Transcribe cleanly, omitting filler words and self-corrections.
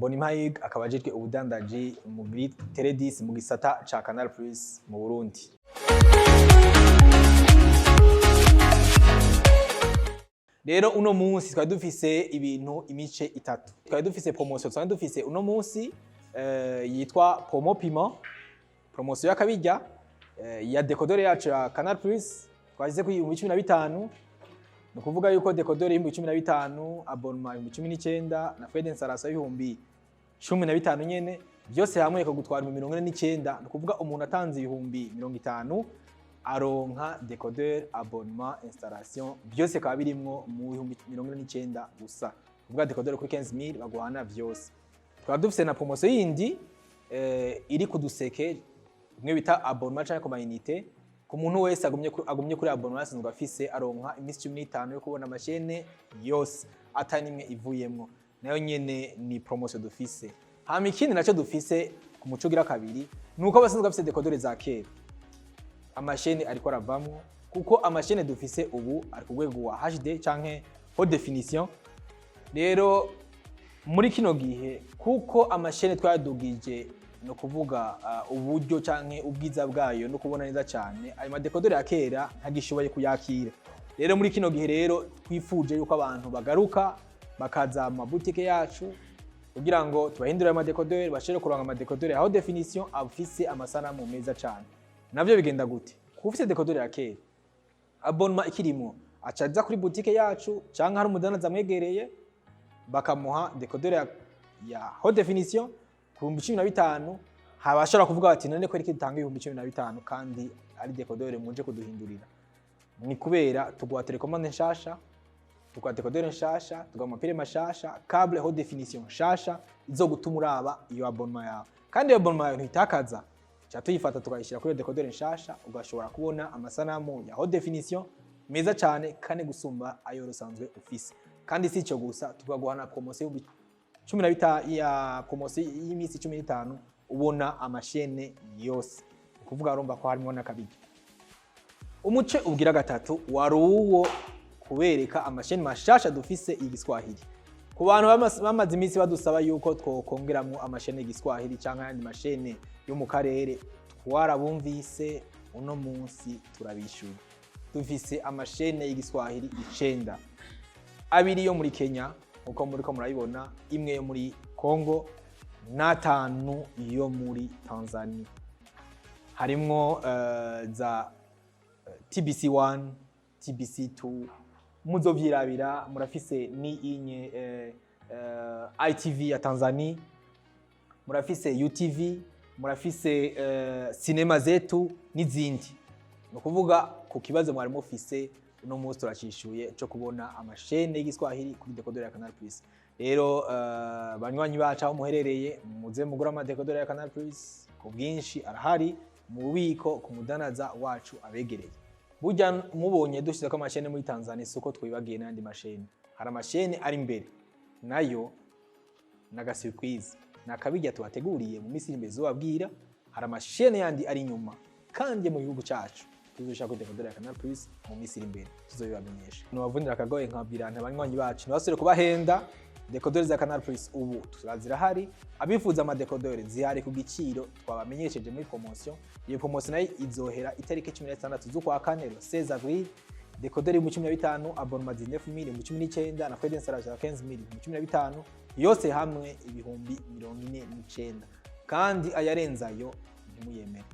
Mbonimpa Hugues, akaba ajejwe ubudandaji muri Teledis mu gisata ca Canal Plus mu Burundi. Rero uno munsi twari dufise ibintu imice itatu. Twari dufise promotion, twari dufise uno munsi yitwa promo piment, promotion y'akabirya ya décodeur yacu ya Canal Plus twashyize ku 15,000. Ni ukuvuga yuko décodeur y'15,000, abonnement 19,000 na frais d'installation y'15,000 nyene, byose hamwe ikagutwara 49,000. Ni ukuvuga umuntu atanze 50,000 aronka décodeur, abonnement, installation, byose bikaba birimwo mu 49,000 gusa. Kuvuga décodeur kuri 15,000 baguhana vyose. Tukaba dufise na promotion yindi iri ku duseke bimwe bita abonnement canke ku ma unité. Ku muntu wese agumye kuri abonnement asanzwe afise, aronka iminsi 15 yo kubona ama chaînes yose atari nimwe ivuyemwo. Nayo nyene ni promotion dufise. Hama ikindi naco dufise ku muco ugira kabiri ni uko abasanzwe bafise décodeur za kera, ama chaînes ariko aravamwo, kuko ama chaînes dufise ubu ari ku rwego wa HD canke haute définition. Rero muri kino gihe, kuko ama chaînes twayadugije, no kuvuga uburyo canke ubwiza bwayo no kubona neza cyane, ayo ma décodeur ya kera ntagishoboye kuyakira. Rero muri kino gihe rero twifuje yuko abantu bagaruka bakaza mu mabutike yacu kugira ngo tubahindure ayo ma décodeur, bashobore kuronka ama décodeur ya haute définition afise amasanamu meza cyane. Navyo bigenda gute? Kuba ufise décodeur ya kera, abonnement ikirimo, aca aza kuri butike yacu canke hari umudandaza amwegereye, bakamuha décodeur ya haute définition ku 15,000. Habashobora kuvuga bati: "None ko riki dutanga 15,000 kandi ari décodeur muje kuduhindurira?" Ni kubera tuguha télécommande nshasha, tuguha décodeur nshasha, tuguha ama piles mashasha, câble haute définition nshasha izogutuma uraba iyo abonnement yawe. Kandi iyo abonnement yawe ntitakaza, ca tuyifata tukayishyira kuri iyo décodeur nshasha, ugashobora kubona amasanamu ya haute définition meza cyane kane gusumba ayo usanzwe ufise. Kandi si icyo gusa, tukaguha na promotion y'15,000, ya promotion y'iminsi 15 ubona ama chaînes yose. Ni ukuvuga urumva ko harimo n'akabirya. Umuce ubwira gatatu wari uwo kubereka ama chaînes mashasha dufise y'igiswahili. Ku bantu bamaze iminsi badusaba yuko twokongeramwo ama chaînes y'igiswahili canke ayandi ma chaînes yo mu karere, twarabumvise. Uno munsi turabishyura. Dufise ama chaînes y'igiswahili 9: abiri yo muri Kenya nkuko muriko murabibona, imwe yo muri Congo n'atanu yo muri Tanzania. Harimwo za TBC 1, TBC 2, muzovyirabira. Murafise ni inye ITV ya Tanzania, murafise UTV, murafise Sinema Zetu n'izindi. Ni ukuvuga ku kibazo mwari mufise, uno munsi turacishuye cyo kubona ama chaînes y'igiswahili kuri décodeur ya Canal Plus. Rero banywanyi bacu, aho muherereye, muze mugura ama décodeur ya Canal Plus ku bwinshi, arahari mu bubiko ku mudanaza wacu abegereye. Burya mubonye dushyize ko ama chaînes muri Tanzania, si uko twibagiye n'ayandi ma chaînes. Hari ama chaînes ari imbere, nayo n'aga surprise, ni akabirya tubateguriye mu minsi iri imbere zobabwira. Hari ama chaînes yandi ari inyuma kandi mu gihugu cyacu tuzoshaka kuri décodeur ya Canal Plus mu minsi iri imbere, tuzobibamenyesha. Nubavunira akagoye nkabwira nti abanywanyi bacu ntibasubire kubahenda. Décodeur za Canal Plus ubu zirahari. Abifuza ama décodeur, zihari ku giciro twabamenyesheje muri promotion. Iyo promotion nayo izohera itariki 16 z'ukwa kane, le 16 avril. Décodeur 15,000, abonnement 19,000, 19,000 na frais d'installation ya 15,000, 15,000, yose hamwe 49,000. Kandi ayarenze ayo ntimuyemere.